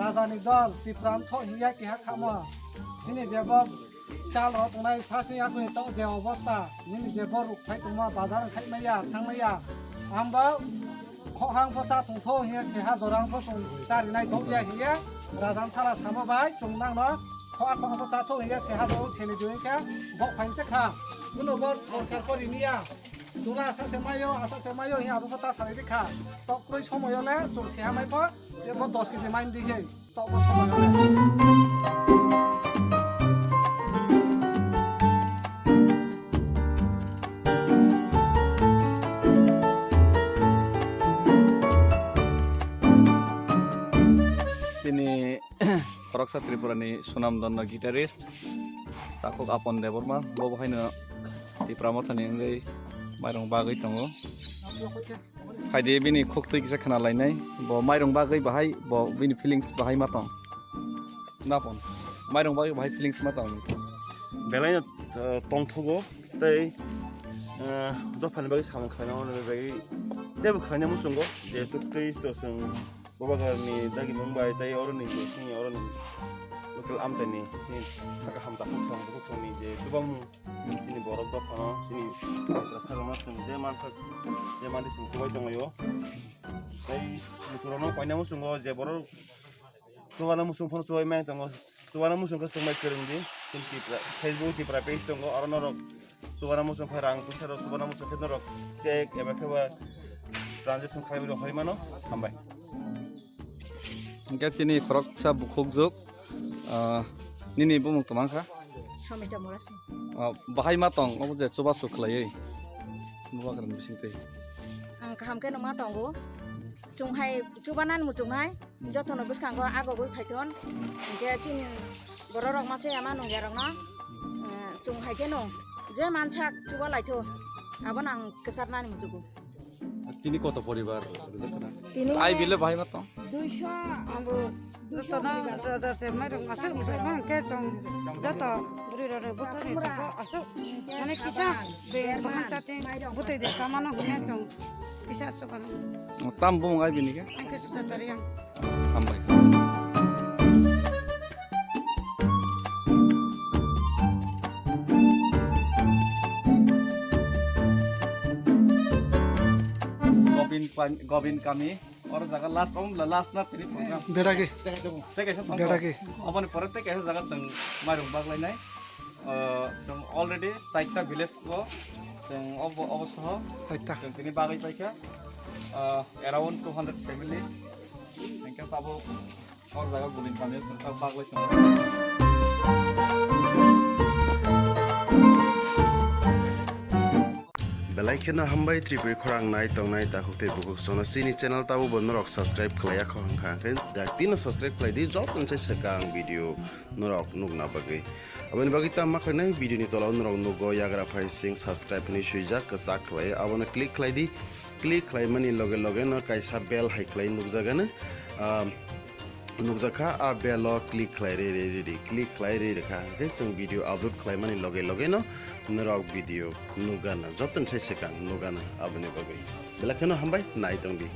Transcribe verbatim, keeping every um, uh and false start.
Rajani dol Tipra mthoh hiya keha khamo. Chini jebo chal rok tongnai sasni yakni tok je obosta. Nini jebo rukthai tongma bazar khai maya thang maya. Amba khohang pho cha thong tho hiya seha jorang pho chong chari nai kok ya hiya. Rajan sala samo bai chong nang no khoha khoha pho cha tho hiya seha do seni joi kha bok phain se kha. Kuno bor sorkar pori miya. Chwla asa se mayo, asa se mayo, hi abo kho ta khalai rikha. Tok kroi somoyo le, chwng se hamai pho, se bo dos kg main di se. Tok bo somoyo le. Chini khoroksa Tripura ni swnamdonno guitarist, takhuk Apon Debbarma, bo bo haino Tipra Mothani wngwi mairung bagwi tongo. Phaidi bini khuktwi kisa khna lainai, bo mairung bagwi bahai, bo bini feelings bahai ma tong. Na Apon, mairung bagwi bahai feelings ma tong. Belai no, eh, tongthogo, tei, eh, dophani bagwi samung khlaina hwnwi bagwi teibo khlaina muchungo, je chuktwi to chwng Bubagrani dagi mung bai tei oroni je sini oroni local amchaini sini saka hamta khuksong khuksongni je chubamung sini borok dophano sini saka sakno chwng je mansa je mandi chwng chubai tonglaio. Tei lukurokno koina muchungo je borok chubana muchung phano chubai mang tongo, chubana muchung khe chwng bai kwrwng di, chini Tipra, Facebook Tipra page tongo, oro norok chubana muchung khe rang puisa rok chubana muchung khe norok check eba khe ba transaction khlaiwi rok hai mano. Hambai. Hingke chini khoroksa bukhukjwk, ah, nini bumung twmang kha? Samita Murasing. Ah, bahai ma tong, obo je chubachu khlaiwi. Bubagrani bisingtwi. Ang kaham khe no ma tongo. Chwng hai chubanani muchungnai, jotono bwskango agogwi phaithon. Hingke chini bororok ma chaya ma nungyarokno, eh, chwng hai kheno je mansak chuba laitho, abono ang kwcharnani muchugo. Tini koto poribar rijak khna? Tini ai bile bahai ma tong? Duisho, ambo duisho jotono poribar. Joto se mairok aswk wngkha hwnkhe chwng joto bwrwi rok buthorni joto aswk mane kisa beng baham chating bwtwi de kamano hwnwi chwng kisa aswk ano. Tam bumung ai bini khe? Ang khe Suja Tariang. Hambai. Gobin pan-, Gobin kami, oro jaga last, om la last na tini program. Beragi. Tei kaisa thang Beragi. Oboni pore tei kaisa jaga chwng mairung baglainai. Ah, chwng already chaita village o chwng obo, obo soho. Chaita. Chwng tini bagwi paikha, ah, around two hundred family. Hingke tabuk or jaga Gobin kami o chwng tak baglai tongo. Belai kheno hambai Tripuri khorang nai tongnai takhuk tei bukhuk sono chini channel tabuk bo norok subscribe khlai ya kho hwnkha hwnkhe dak tino subscribe khlai di joto ni sai swkang video norok nukna bagwi. Aboni bagwi tamo ma khlainai video ni tola o norok nugo yagra phai sing subscribe hinwi swijak kwchak khlai abono click khlai di. Click khlaimani loge loge no kaisa bell hai khlai nukjagano, ah, nukjakha, a bell o click khlai ri ri ri ri, click khlai ri rikha, hwnkhe chwng video upload khlaimani loge loge no norok video nukgana, joto ni sai swkang nukgana aboni bagwi. Belai kheno hambai, nai tongdi.